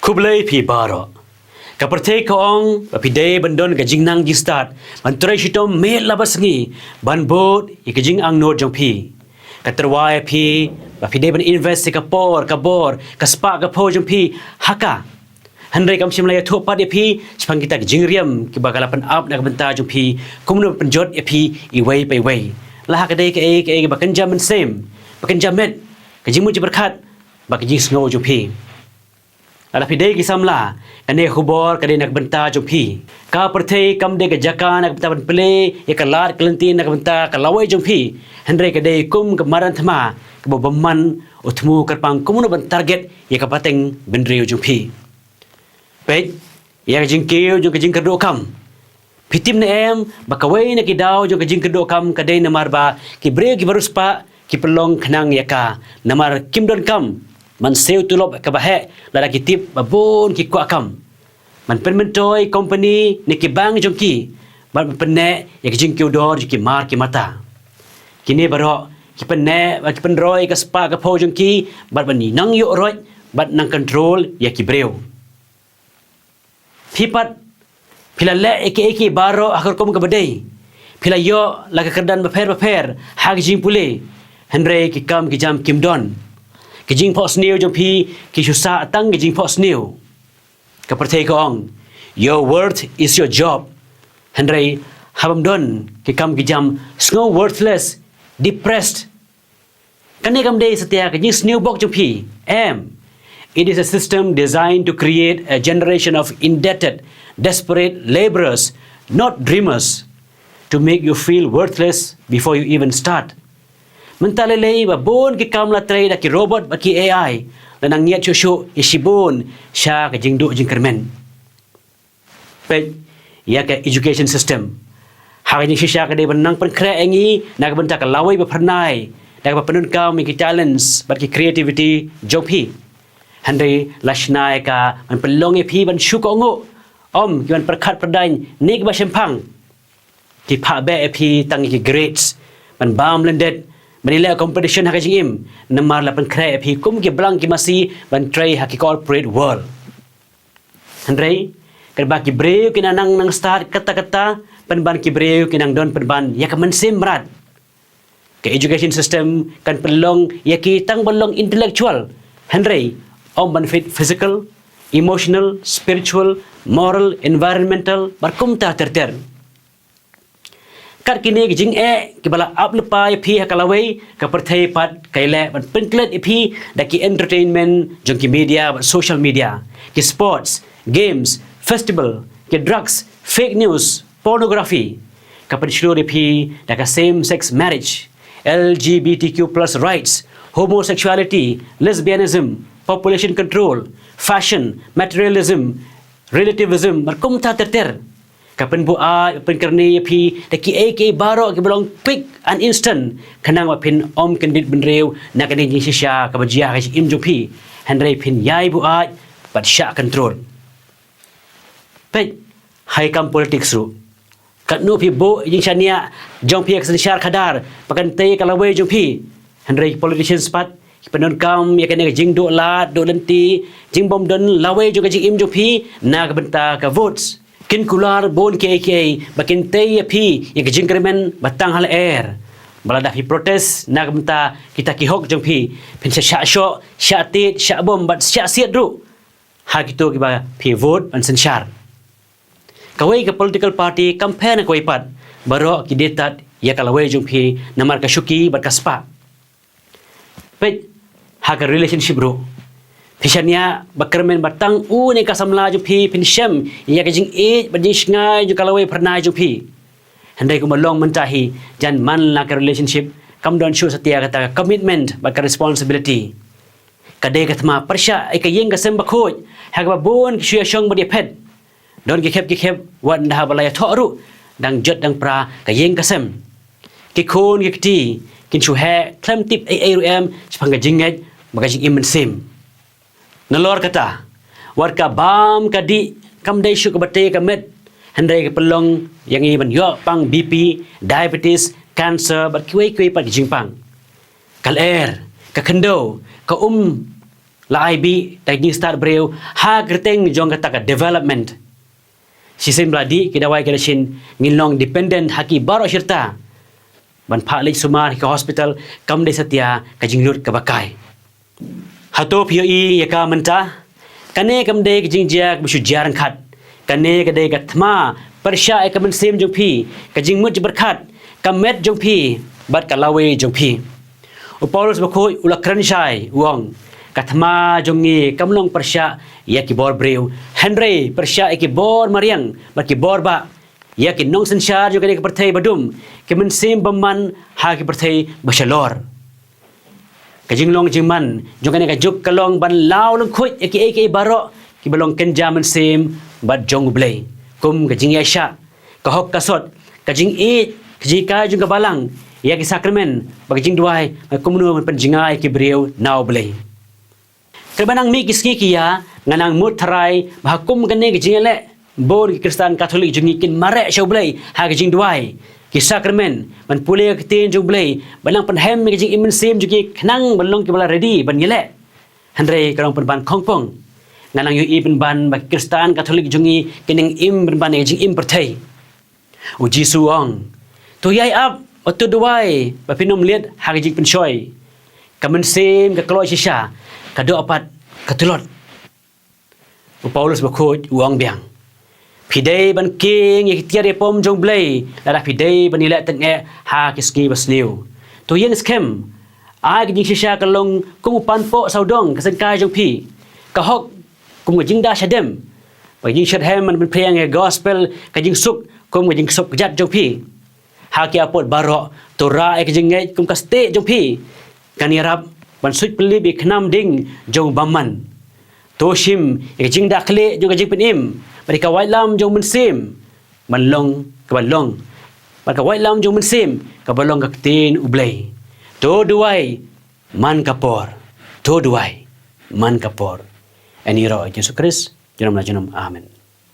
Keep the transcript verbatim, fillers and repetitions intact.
Khublei phi baroh. Ka pyrthei ka ong ba phi dei ban don ka jingnang jingstad, ban trei shitom miet la ba sngi, ban bud ïa ka jingangnud jong phi. Ka tyrwa ïa phi ba phi dei ban invest ïa ka por, ka bor, ka spah ka phew jong phi ha ka. Hynrei kam shym la ïathuh pat ïa phi shaphang kita ki jingriam kiba ka la pynap na ka bynta jong phi, kumno pynjot ïa phi iwei pa iwei. La ha ka dei kaei kaei ba kynja mynsiem, ba kynja met, ka jingmut jingpyrkhat bad ka jingsngew jong phi. Lada phi dei ki samla, kane ka khubor ka dei na ka bynta jong phi. Ka pyrthei kam dei ka jaka na ka bynta ban plie ïa ka lad ka lynti na ka bynta ka lawei jong phi. Hynrei ka dei kum ka madan thma kaba bymman, u thmu kyrpang kumno ban target ïa ka pateng bynriew jong phi. Peit ïa ka jingkiew jong ka jingkyrduh kam. Phi tip ne em ba kawei na ki daw jong ka jingkyrduh kam ka dei namar ba ki briew kiba riewspah ki pynlong khnang ïa ka, namar kim don kam ban siew tulop kaba heh lada ki tip ba bun ki kwah kam. Ban pynmyntoi company ne ki bank jong ki bad ban pynneh ïa ka jingkiew dor jong ki mar ki mata. Kine baroh ki pynneh bad ki pynroi ïa ka spah ka phew jong ki bad ban nang ïoh roit bad nang control ïa ki briew. Phi pat phi la leh ïa kiei kiei baroh ha ka rukom kaba dei. Phi la ïoh la ka kyrdan bapher bapher ha ka jingpule. Hynrei ki kam ki jam kim don. Ki jingphohsniew jong phi ki shu sah tang ki jingphohsniew. Ka pyrthei ka ong, "Your worth is your job." Hynrei haba ym don ki kam ki jam, sngew worthless, depressed. Kane kam dei satia ka jingsniew bok jong phi em. It is a system designed to create a generation of indebted, desperate laborers, not dreamers, to make you feel worthless before you even start. Mynta lei lei ba bun ki kam la trei da ki robot bad ki A I, la nang ngiat shuh shuh ïa shibun sha ka jingduh jingkyrmen. Peit ïa ka education system. Ha ka jingshisha ka dei ban nang pynkhreh ïa ngi na ka bynta ka lawei ba phyrnai, da kaba pyndonkam ïa ki talents bad ki creativity jong phi. Hynrei la shna ïa ka ban pynlong ïa phi ban shu kohnguh, ym ki ban pyrkhat pyrdaiñ ne kiba shemphang. Ki phah beh ïa phi tang ïa ki grades, ban bam lyndet, ban ïaleh competition ha ka jingim, namar la pynkhreh ïa phi kum ki blang ki masi ban trei ha ki corporate world. Hynrei katba ki briew ki nang nang stad katta katta, pynban ki briew ki nang don pynban ïa ka mynsiem mrad. Ka education system kan pynlong ïa ki tang ban long intellectual, hynrei ym ban fit physical, emotional, spiritual, moral, environmental bad kumta ter ter. Kat kine ki jingeh kiba la ap lypa ïa phi ha ka lawei, ka pyrthei pat ka ïaleh ban pynklet ïa phi da ki entertainment jong ki media bad social media, ki sports, games, festival, ki drugs, fake news, pornography. Ka pynshlur ïa phi da ka same sex marriage, L G B T Q plus rights, homosexuality, lesbianism, population control, fashion, materialism, relativism bad kumta ter ter. Ka pynbuaid, pynkyrni ïa phi da kiei kiei baroh kiba long quick and instant, khnang ba phin ym kyndit bynriew na kane ka jingshisha kaba jia ha ka jingim jong phi, hynrei phin ïai buaid bad shah control. Peit ha i kam politics ruh, katno phi buh ïa i jingshaniah jong phi ha ka synshar khadar ba kan tei ïa ka lawei jong phi, hynrei ki politicians pat ki pyndonkam ïa kane ka jingduh lad duh lynti, jingbym don lawei jong ka jingim jong phi na ka bynta ka votes. Kin kular bun kiei kiei ba kin tei ïa phi ïa ka jingkyrmen ba tang ha lyer. Ba lada phi protest na ka bynta kita ki hok jong phi, phin sa shah shoh, shah tied, shah bom bad shah siat ruh ha kito kiba phi vote ban synshar. Kawei ka political party kam pher na kawei pat, baroh ki dei tad ïa ka lawei jong phi namar ka shuki bad ka spah. Peit ha ka relationship ruh. Phi shaniah ba kyrmen ba tang u ne ka samla jong phi phin shem ïa ka jingïeit bad jingshngaiñ jong ka lawei phyrnai jong phi. Hynrei kumba long mynta hi, jan man la ka relationship kam don shuh satia kata ka commitment bad ka responsibility. Ka dei ka thma pyrshah ïa ka ïing ka sem bakhuid ha kaba bun ki shu ïashong bad ïaphet. Don ki khep ki khep wat ynda haba la ïathoh ruh dang jot dang pra ka ïing ka sem. Ki khun ki kti kin shu heh khlem tip ei ei ruh em shaphang ka jingngeit bad ka jingim mynsiem. Nalor kata, wat ka bam ka dih kam dei shuh kaba tei ka met, hynrei ka pynlong ïa ngi ban ïoh pang B P, diabetes, cancer bad kiwei kiwei pat ki jingpang. Ka lyer, ka khyndew, ka um La ai bih da ka jingstad briew ha ka kyrteng jong kata ka development. Shisien ba la dih ki dawai ki la shin, ngin long dependent ha ki baroh shirta. Ban phah leit sumar ha ki hospital kam dei satia ka jinglut kaba kai. Hato phi ïohi ïa ka mynta? Kane kam dei ka jingjia kaba shu jia ryngkat. Kane ka dei ka thma pyrshah ïa ka mynsiem jong phi, ka jingmut jingpyrkhat, ka met jong phi bad ka lawei jong phi. U Paulus bakhuid u la kren shai, u ong, ka thma jong ngi kam long pyrshah ïa ki bor briew, hynrei pyrshah ïa ki bor mariang bad ki bor bah, ïa ki nongsynshar jong kane ka pyrthei badum, ki mynsiem bymman ha ki pyrthei bashalor. Ka jinglong jingman jong kane ka juk ka long ban law lyngkhuid ïa kiei kiei baroh kiba long kynja mynsiem bad jong U Blei, kum ka jingïaishah, ka hok ka sot, ka jingïeit, ka jinghikai jong ka balang, ïa ki sakramen bad ka jingduwai, bad kumno ban pynjngai ïa ki briew na U Blei. Katba nang mih ki sngi ki ïa, nga nang mut tharai ba ha kum kane ka jingïaleh, bun ki Khristan Katholik jong ngi kin mareh sha U Blei ha ka jingduwai, ki sakramen, ban pule ka ktien jong U Blei, ban nang pynhem ïa ka jingim mynsiem jong ki khnang ban long kiba la ready ban ïaleh. Hynrei ka long pynban khongpong. Nga nang ïohi pynban ba ki Khristan Katholik jong ngi ki nang im pynban ïa ka jingim pyrthei. U Jisu u ong, to ïai ap bad to duwai ba phin ym leit ha ka jingpynshoi. Ka mynsiem ka kloi shisha, ka doh pat ka tlot. U Paulus bakhuid u ong biang, phi dei ban kieng ïa ki tiar ïapom jong U Blei lada phi dei ban ïaleh tyngeh ha ki sngi basniew. To ïeng skhem, ai ka jingshisha ka long kum u panpoh sawdong ka syngkai jong phi, ka hok kum ka jingdah shadem, bad ka jingshitrhem ban pynphriang ïa ka gospel, ka jingsuk kum ka jingsuk kjat jong phi. Ha ki apot baroh to rah ïa ka jingngeit kum ka stieh jong phi, kan ïarap ban suid pynlip ïa ki khnam ding jong u bymman. To shim ïa ka jingdah khlieh jong ka jingpynim bad ïa ka waitlam jong u mynsiem ban long kaba long, bad ka waitlam jong u mynsiem kaba long ka ktien U Blei. To duwai man ka por, to duwai man ka por. Ïaroh ïa U Jisu Khrist junom la junom, amen.